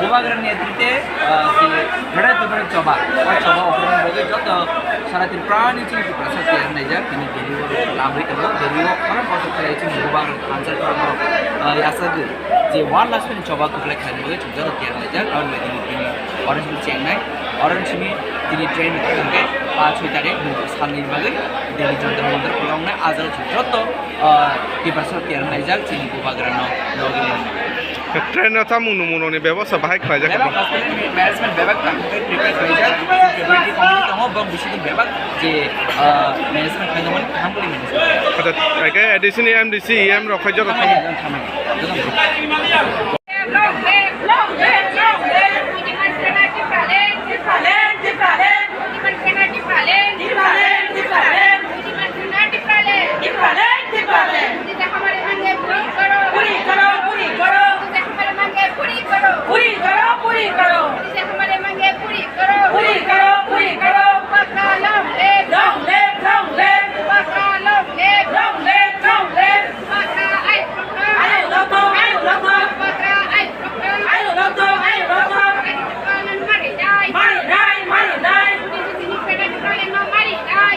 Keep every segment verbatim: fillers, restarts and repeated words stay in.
Bubagrani netrite, ah, je Bhedai Tubani choba, o choba okhorni bagwi joto sara Tripurani chini Tiprasa tiyar naijak, tini Delhi o lamri tongo, Delhi o khorang kotor khlai chini Bubagrani answer khorang, ah, yasagwi je One Last Stand choba kwplai khlaina bagwi chwng joto tiyar naijak, aboni bagwi tini tini orange ni chengnai, orange ni tini train hwnkhe pa soi tarik salni bagwi Delhi Jantar Mantar kwlwngnai, ajal chwng joto, ah, Tiprasa tiyar naijak chini Bubagrano logi. Train o chamung nwmung rokni bebosta bahai khlaijak. Bebak hospital ni management bebak tang khe prepare khlaijak, security committee tongo, bong bisi din bebak je, ah, management khlaina mani kaham khe management. Acha, hai khe A D C ni M D C, E M rok khai joto thamani, thamani. Long live, long live, long live. Tipraland, Tipraland, Tipraland. Tipraland, Tipraland. पूरी करो, पूरी करो। पूरी करो, पूरी करो। पूरी करो, पूरी करो। पूरी करो, पूरी करो। Bubagra long live. Long live, long live. Bubagra long live. Long live, long live. Bubagra ayuk rok thung. Ayuk rok thung, ayuk rok thung. Bubagra ayuk rok thung. Ayuk rok thung, ayuk rok thung. Bubagra mari nai. Mari nai, mari nai.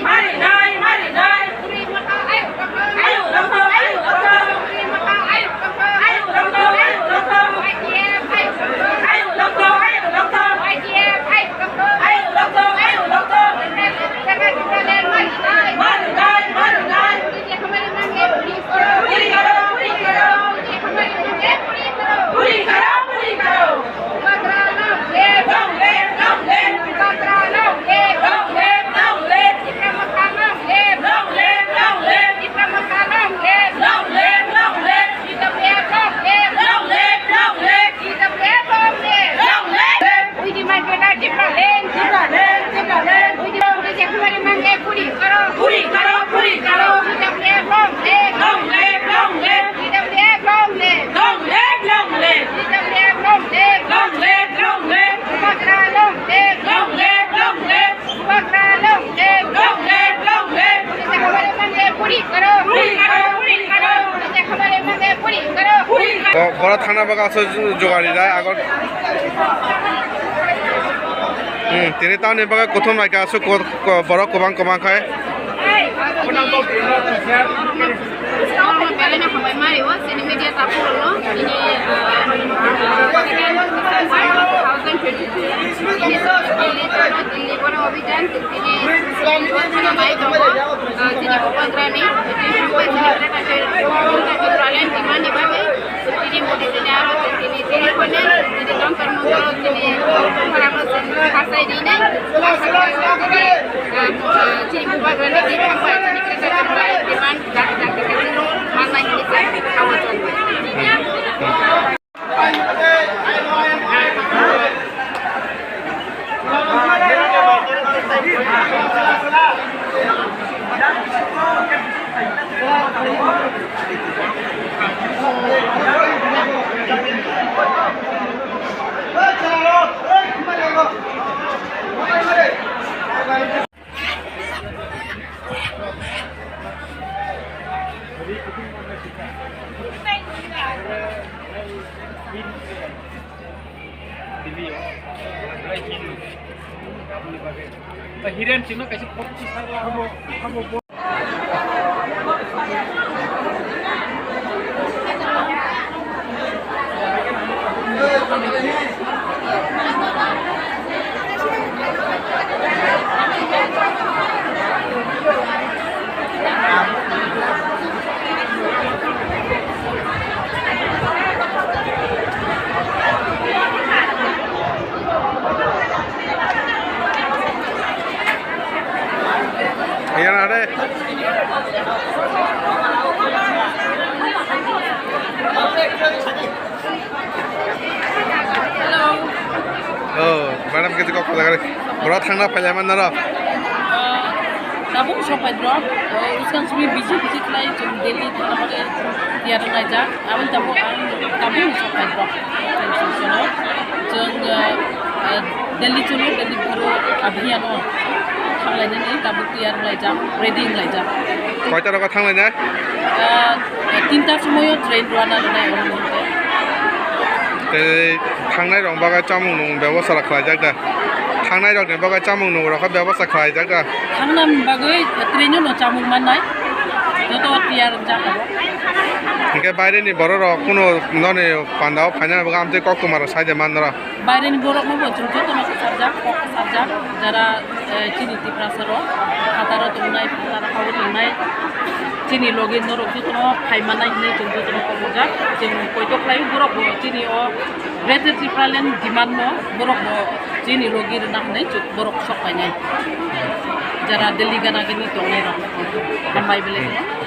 Mari nai, mari nai. Bubagra long live! Long live, long live! Bubagra long live! Long live, long live! Tipra Motha long live! Long live, long live! Tipra Motha long live! Long live, long live! T W F long live! Long live, long live! T W F long live! Long live! We demand better Tipraland! Tipraland, Tipraland! We demand better Tipraland! पूरी करो! पूरी करो, पूरी करो! T W F long live! Long live, long live! T W F long live! Long live, long live! T W F long live! Long live, long live! Bubagra long live! Long live, long live! Bubagra long live! Long live, long live! Puri karo, puri karo, puri karo! Puri karo, puri karo! Bo-, boro thangna bagwi aswk ju-, jugarijak, agor. Hmm, tini tamni bagwi kuthum naikha aswk ko-, ko-, borok kwbang kwbang khai. Belai no hambai mari o, chini media takhuk rok no, chini, ah, second December two thousand twenty-two, chini Delhi, Delhi borok obijan, chini Delhi borok no bai tongo, ah, chini Bubagra ni, chini Bubagra ni, chini Bubagra ni bagwi, chini Modi chini aro chini, chini koine, chini Jantar Mantar o, chini, chini, ah, ah, chini Bubagra ni, chini, chini, chini, chini, chini, Hiren chino kaisa photo sar la. Ayan, are. Hello. Oh, madam, kiti kok kota kare. Bora thangna pailai man naro. Ah, tabuk sopai drop. Oh, uskan sumi busy busy khlai chwng Delhi thana hore tiyar wnglaijak. Aboni tabuk ang tabuk sopai drop. Chwng, ah, ah, Delhi chwng Delhi bharo abhiyan o thanglainani tabuk tiyar wnglaijak, ready wnglaijak. Koita rogo thanglainai? Ah, tinta somoyo train rwana rwnai oro. Tei thangnai rok bagwi chamung nung bebosta khlaijak da? Thangnai rok ni bagwi chamung nung rok bebosta khlaijak da? Thangna bagwi train no chamung mannai. Joto tiyar jak abo. Hingke baire ni borok rok kuno noni panda o phaina bagwi amtwi kok tongma rok sai de man nora. Baire ni borok no bo chwng joto no kwcharjak, kok kwcharjak, jara, eh, chini Tiprasa rok, phataro tongnai, phataro hao tongnai, chini logi norok joto no phai mannai hinwi chwng joto no kok rijak. Chwng poito khlai borok bo chini o Greater Tipraland demand no borok bo chini logi rwna hinwi chwng borok sok painai. Jara Delhi gana gini tongnai rok hambai belai no.